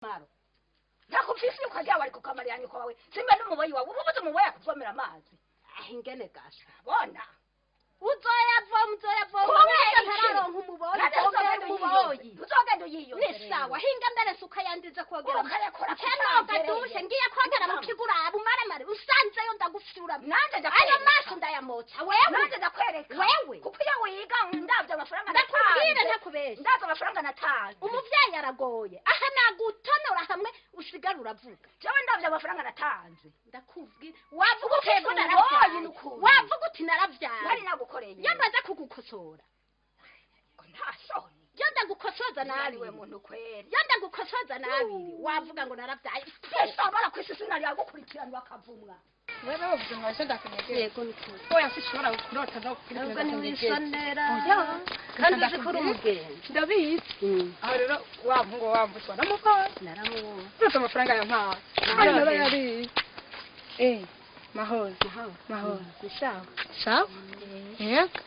Maro. Ndakufisi ukajya wari kukamarira nyoko wawe. Simba n'umuboyi wawe ububuze umuboyi akuvomera amazi. Ingene gasha. Bona. Uzoyavoma uzoyavoma ntararonka umuboyi umuboyi. Uzogenda uyiyo. Ni sawa hinga mbere suka yandize kogera. Ukayakora Kenoga dushe ngiye kogera mu kiguraba umaremare usanzeyo ndagufyura. Nanje ndakwereka. Ayo maso ndayamotsa wewe. Nanje ndakwereka. Wewe. Kuko iyo wiga ndavye amafaranga ndakubwira ntakubesha. Ndavye amafaranga natanze. Umuvyeyi aragoye. Aha nagutonora hamwe usigara uravuga. Jewe ndavye amafaranga natanze. Ndakubwira. Wavuga utego naravyaye. Wavuga uti naravyaye. Nari nagukoreye. Yamaze kugukosora. Nta soni. Yo ndagukosoza nabi we muntu kweri. Yo ndagukosoza nabi. Wavuga ngo naravyaye. Sasa kwisi sinari yagukurikirana bakavumwa. Wewe wavuze ngo icyo ndakunyegera. Yego nukuri. Oya sishobora kurota no Nubwo ntiwisonera. Kandi uzi ko uri umugenzi. Ndabizi. Aho rero wa muhungu wambutse waramuhaye. Naramuhaye. Uretse amafaranga yampaye. Kandi narayabiye. Eh, mahoro. Mahoro. Mahoro. Ni sawa. Sawa? Yego.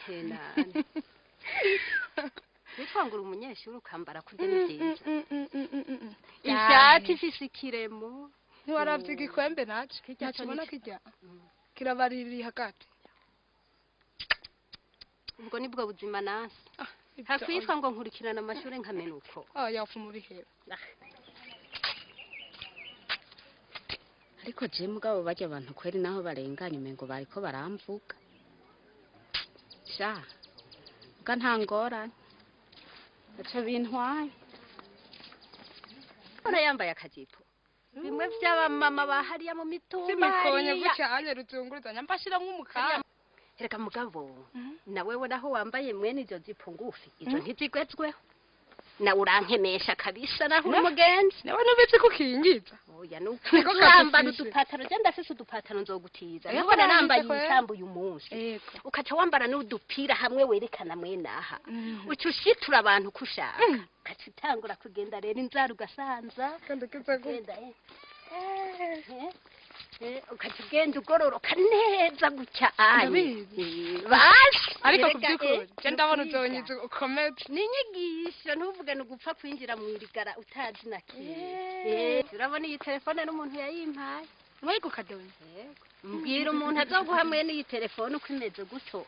Henani. Witwangura umunyeshuri ukambara kurya ni byiza. Ishati ifise ikiremo. Ntiwaravye igikwembe naco. Ntakibona kirya. Kirabaririye hagati. Ubwo nibwo buzima nasi. Hakwitwa ngo nkurikirana amashure nkamena uko. Ah, yapfa mu biheba. Ariko je mugabo barya abantu kweri naho barenganye umengo bariko baramvuga. Sha. Ga nta ngorane. Aca bintwaye. Ora yambaye akajipo. Bimwe vy'abamama bahariya mu mitumba. Simikonye gutya anye ruzunguruzanya mbashiramwo umukara. Reka mugabo na wewe naho wambaye mwene izo zipo ngufi izo ntizigwezweho. Na urankemesha kabisa naho uri umugenzi. Nawe nubizi kukingiza. Oya nuko wambara udupataro je ndafise udupataro nzogutiza. Nubona nambaye isambu uyu munsi. Ukaca wambara n'udupira hamwe werekana mwene aha. Uca ushitura abantu kushaka. Ukaca utangura kugenda rero inzara ugasanza. Kandi kiza genda. Ukaca ugenda ugororoka neza gutya ayi. Basi ariko kubyukuri je ndabona uzonyiza ukomeze. Ni inyigisho ntuvuge no gupfa kwinjira mu irigara utazi na kimwe. Urabona iyi telefone n'umuntu yayimpaye. Mwego kadonye. Mbwira umuntu azoguha mwene iyi telefone uko imeze gutyo.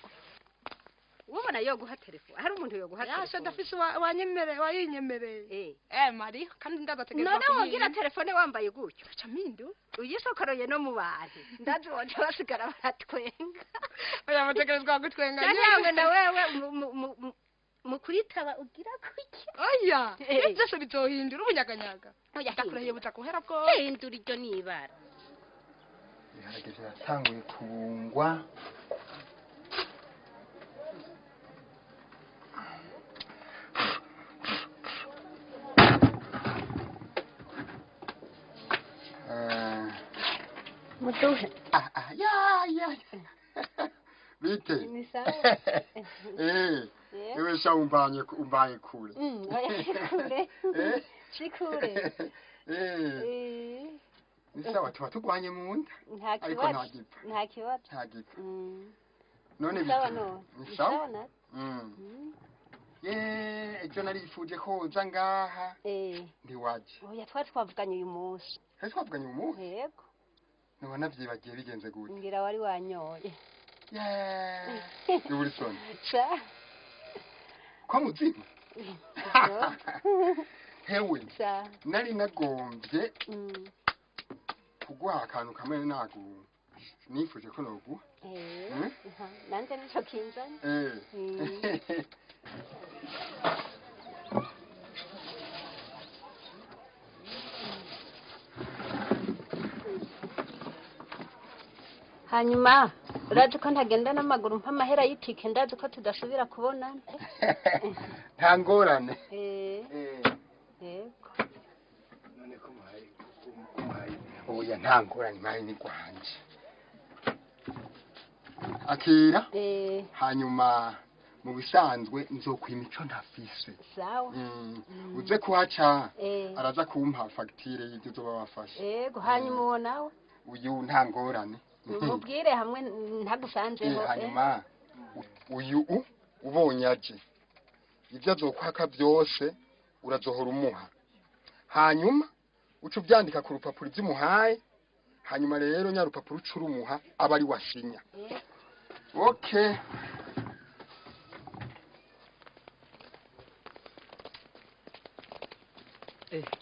Ubona yo guha telefone. Hari umuntu yo guha telefone. Yasha ndafise wanyemereye wayinyemereye. Eh Mari kandi ndazategereza. None wogira telefone wambaye gutyo. Aca mindu. Uyisokoroye no mu bantu. Ndazi woje basigara baratwenga. Oya bategerezwa gutwenga. Cyangwa na wewe mu kuritaba ugira kuki? Oya, byose bizohindura ubunyaganyaga. Ndakurahiye buza guhera bwo. Hindura iryo nibara. Ibiharage biratanguye kubungwa. Muduhe. Ya ya. Bite. Ni sawa. Eh. Ewe sha umbanye kure. Oya kure. Si kure. Eh. Ni sawa tuba tugwanye mu nda. Nta kibazo. Nta kibazo. Nta gipfa. None bite. Ni sawa. Ye, ejo narifuje ko uza ngaha. Eh. Ndiwaje. Oya twari twavuganye uyu munsi. Twari twavuganye uyu munsi? Yego. Nubona vyibagiye bigenze gute? Ngira wari wanyoye. Yeah. Wilson. Cha. Kwa muzima. Hewe. Cha. Nari nagombye. Kuguha akantu kamwe nagu. Nifuje ko noguha. Eh. Nanje nico kinzanye. Eh. Hanyuma urazi ko ntagenda n'amaguru mpa amahera y'itike ndazi ko tudasubira kubonana. Nta ngorane. Yego. None ko muhaye oya nta ngorane maye ni gwanje. Akira. Hanyuma mu bisanzwe nzokwima ico ntafise. Sawa. Uze kuhaca araza kumpa facture y'ibyo uzoba wafashe. Yego hanyuma uwo nawe. Uyu nta ngorane. Mubwire hamwe ntagusanzeho. Hanyuma uyu ubonye aje Ibyo azokwaka byose urazohora umuha. Hanyuma uca ubyandika ku rupapuro ibyo umuhaye, hanyuma rero nyarupapuro uca urumuha aba ari wasinya. Okay.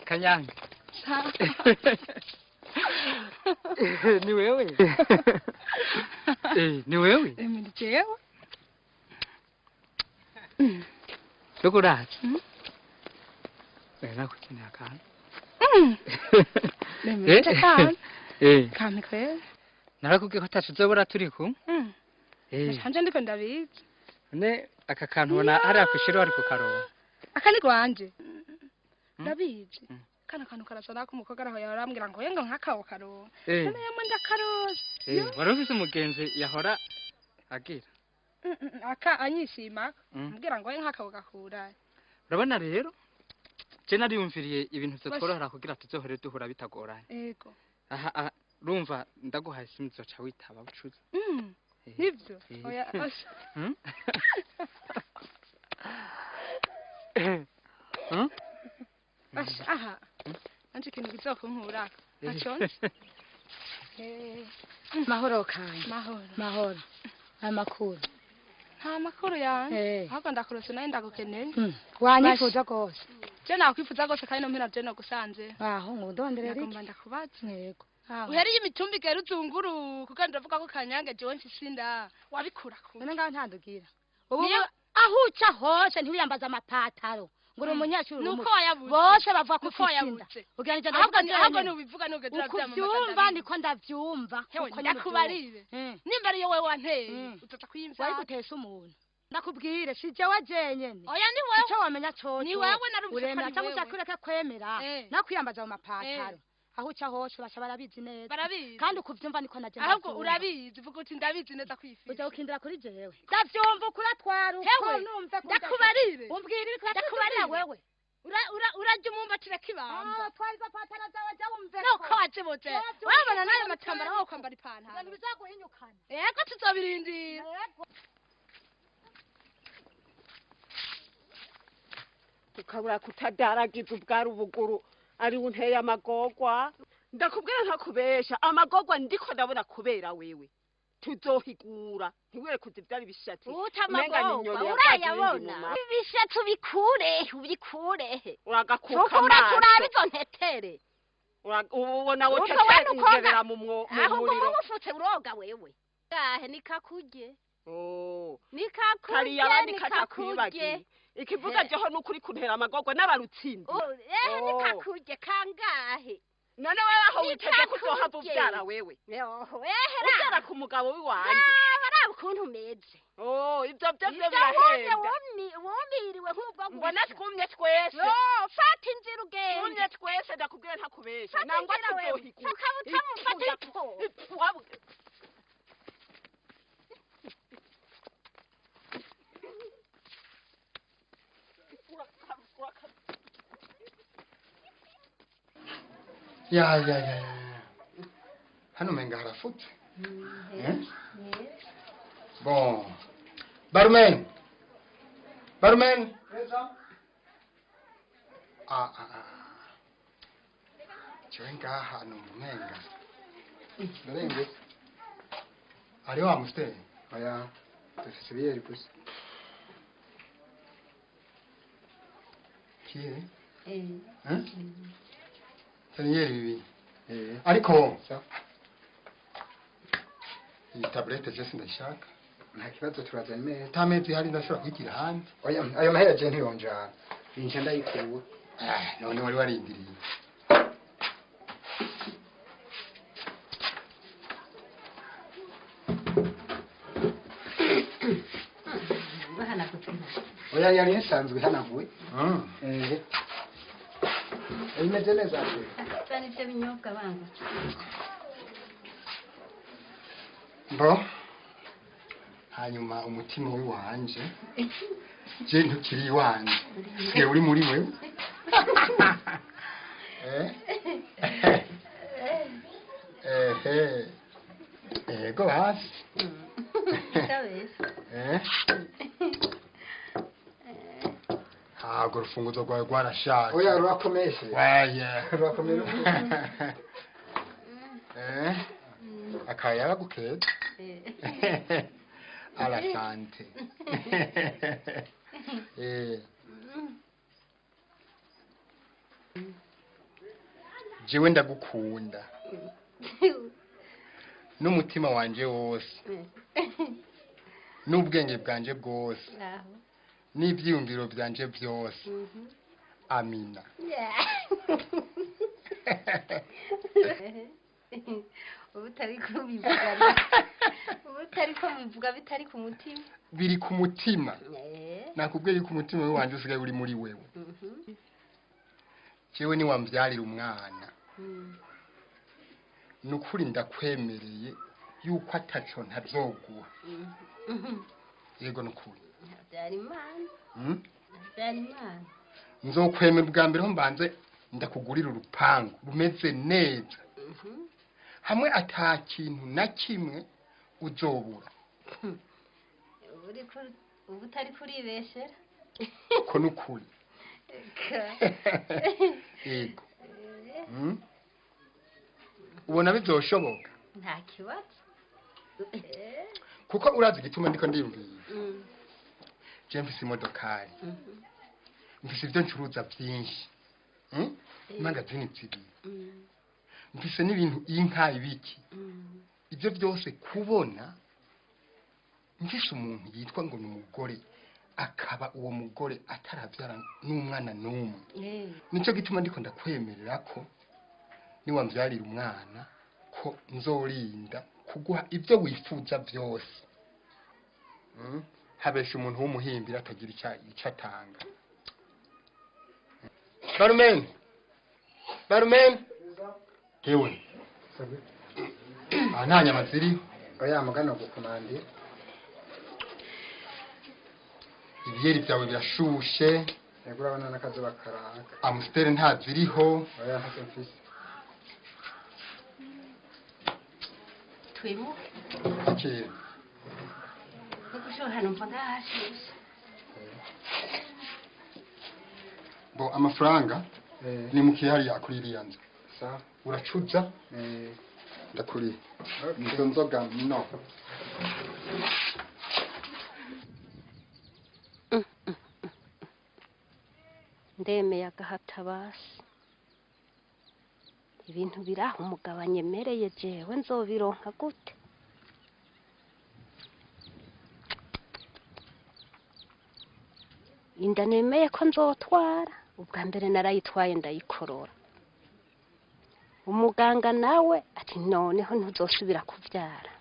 Kanyange. Ni wewe? Ni wewe? Ni jewe. Ndukurazi. Nakukeneye akantu. Nemera akantu. Kantu kwera. Narakubwiye ko atacu uzobora turi kumwe. Nanje ndiko ndabizi. Ne aka kantu ubona hariya kw'ishuri wari kukaronka. Aka ni rwanje. Ndabizi. Kana kantu karasa nako umukobwa araho yahora ambwira ngo yenga nkakawo karonka. None yemwe ndakaroza. Wari ufise umugenzi yahora agira. Aka anyishima ambwira ngo nkakawo gakura. Urabona rero je nariyumviriye ibintu vyotworohera kugira tuzohore duhura bitagoranye. Yego. Aha urumva ndaguhaye isimu uzoca witaba bucuza. Nivyo. Oya asha. Asha aha. Anje ikintu kizokunkura. Ntaconze. Mahoro kanje. Mahoro. Mahoro. Amakuru. Nta makuru yanje. Ahubwo ndakurose nawe ndagukeneye. Wanyifuza gose. Je nakwifuza gose kandi no mpera je nagusanze. Aho ngo ndonderera iki? Nagomba ndakubaza. Yego. Uhereye imitumba igera uzunguruka kandi ndavuga ko Kanyange jewe mfise inda. Wabikura ku. None ngaho ntandugira. Ubu aho uca hose ntiwiyambaza amapataro. Ngo uri umunyeshuri nuko wayabuze. Bose bavuga ko ufise inda. Ugira nje ndavuga ahubwo nubivuga nugeze uravyamamaza. Ukuvyumva niko ndavyumva. Uko ndakubarire. Nimba ariyo wewe wanteye uzoza kuyimvya. Wari gutesa umuntu. Ndakubwire si jewe jenyene. Oya ni wewe. Ico wamenya coco. Ni wewe narumvise ko uremera cyangwa ushaka kwemera. Nakwiyambaza mu mapataro. Aho uca hose basha barabizi neza. Barabizi. Kandi ukuvyumva niko naje. Ahubwo urabizi vuga uti ndabizi neza kwifisa. Uja ukindira kuri jewe. Ndavyumva ukuratwara uko numva ndakubarire. Umbwira ibiko ndakubarira wewe. Urarya umwumba kirakibamba. Ah twariza patara zawe jya wumve. Nuko wazibuze. Wabona nayo matambara wo kwambara ipantaro. Ibintu bizaguhinyukana. Yego tuzobirindira. Ukabura kutadaragiza ubwari ubuguru ari unteye amagogwa. Ndakubwira ntakubesha amagogwa ndiko ndabona kubera wewe. Tuzohigura ntiwere kuzivyara ibishatsi. Uta amagogwa urayabona. Ibishatsi ubikure ubikure. Uragakuka amaso. Uraba izo ntetere. Ubona wotetera ingebera mu muriro. Ahubwo ufutse uroga wewe. Gahe nikakuje. Oh. Nikakuje. Kariya abandi katakwibagiye. Ikivuga jeho nukuri kuntera amagogwa n'abarutsinzi. Eh nikakuje kangahe. None wewe aho witeze kuzohava uvyara wewe. Uvyara ku mugabo wiwanje. Baraba ukuntu umeze. Oh, ivyo vyo birahenda. Wumiriwe nk'ubwo gusa. Mbona twumye twese. Fata inzira ugende. Twumye twese ndakubwira ntakubesha. Nangwa tuzohigura. Fata ipfo. Ya ya ya. Hano menga harafutse. Bon. Barman. Barman. Ah ah ah. Jewe ngaha numva umenga. Ndarenze. Ari wa mufite? Oya, dufise biyeri gusa. Kiye? Eh. Saniyeri bibi. Ariko iyi tablete je sindashaka. Nta kibazo turazana imeza. Ta meza ihari ndashobora kuyigira hanze. Oya, ayo mahera je ntiyonjana. Inje ndayikura. None wari warindiriye. Oya yari isanzwe ihanaguye. Imeze neza pe. Zana ivyo binyobwa bangutse. Bo. Hanyuma umutima w'iwanje. Je ntukiri iwanje. Sigaye uri muri wewe. Eh. Ego hasi. Kabisa. Urufunguzo rwawe rwarashaje. Oya rurakomeshe. Waya. Rurakomeye. Eh? Akayaga keza. Alasante. Eh. Jewe ndagukunda. N'umutima wanje wose. N'ubwenge bwanje bwose. N'ibyiyumviro byanje byose. Amina. Ubutari kubivuga. Ubutari ko bivuga bitari ku mutima. Biri ku mutima. Nakubwiye yuko umutima wanje usigaye uri muri wewe. Jewe ni wambyarira umwana. Nukuri ndakwemereye yuko ataco ntazoguha. Yego nukuri. Byari Imana. Byari Imana. Nzokwemera ubwa mbere ho mbanze ndakugurira urupangu rumeze neza. Hamwe ata kintu na kimwe uzobura. Ubutari kuribeshera. Ko nukuri. Yego. Ubona bizoshoboka? Nta kibazo. Kuko urazi igituma ndiko ndiyumvira. Je mfise imodokari. Mfise ibyo ncuruza byinshi. Imangazini zibiri. Mfise n'ibintu inka ibiki. Ibyo byose kubona mfise umuntu yitwa ngo ni umugore akaba uwo mugore atarabyara n'umwana n'umwe. Nico gituma ndiko ndakwemerera ko niwambyarira umwana ko nzorinda kuguha ibyo wifuza byose. Habesha umuntu w'umuhimbira atagira icyo atanga. Barumeni. Barumeni. Hewe. Nta nyama ziriho. Oya mugano gukomandira. Ibiyeri byawe birashushe. Yego urabona n'akazuba karaka. Amstel nta ziriho. Oya ntacyo mfise. Twimuke. Akira. Nugushuha numva ndahashushe. Bo amafaranga ni mukihariya kuri iriya nzu. Sawa. Uracuza? Ndakuriye. Nizo nzoga no. Ndemeye agahatabasi. Ibintu biraho umugabo anyemereye jewe nzobironka gute? Inda nemeye ko nzotwara, ubwa mbere narayitwaye ndayikorora. Umuganga nawe ati noneho ntuzosubira kuvyara.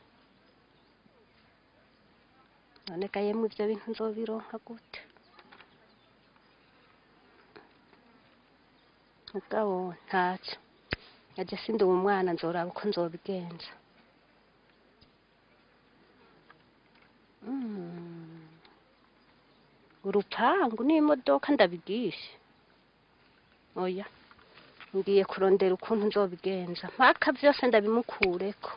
None ga yemwe ivyo bintu nzobironka gute? Mugabo ntacyo. Aje sindi uwo mwana nzoraba uko nzobigenza. Urupangu n'imodoka ndabigishe. Oya. Ngiye kurondera ukuntu nzobigenza. Mpaka vyose ndabimukureko.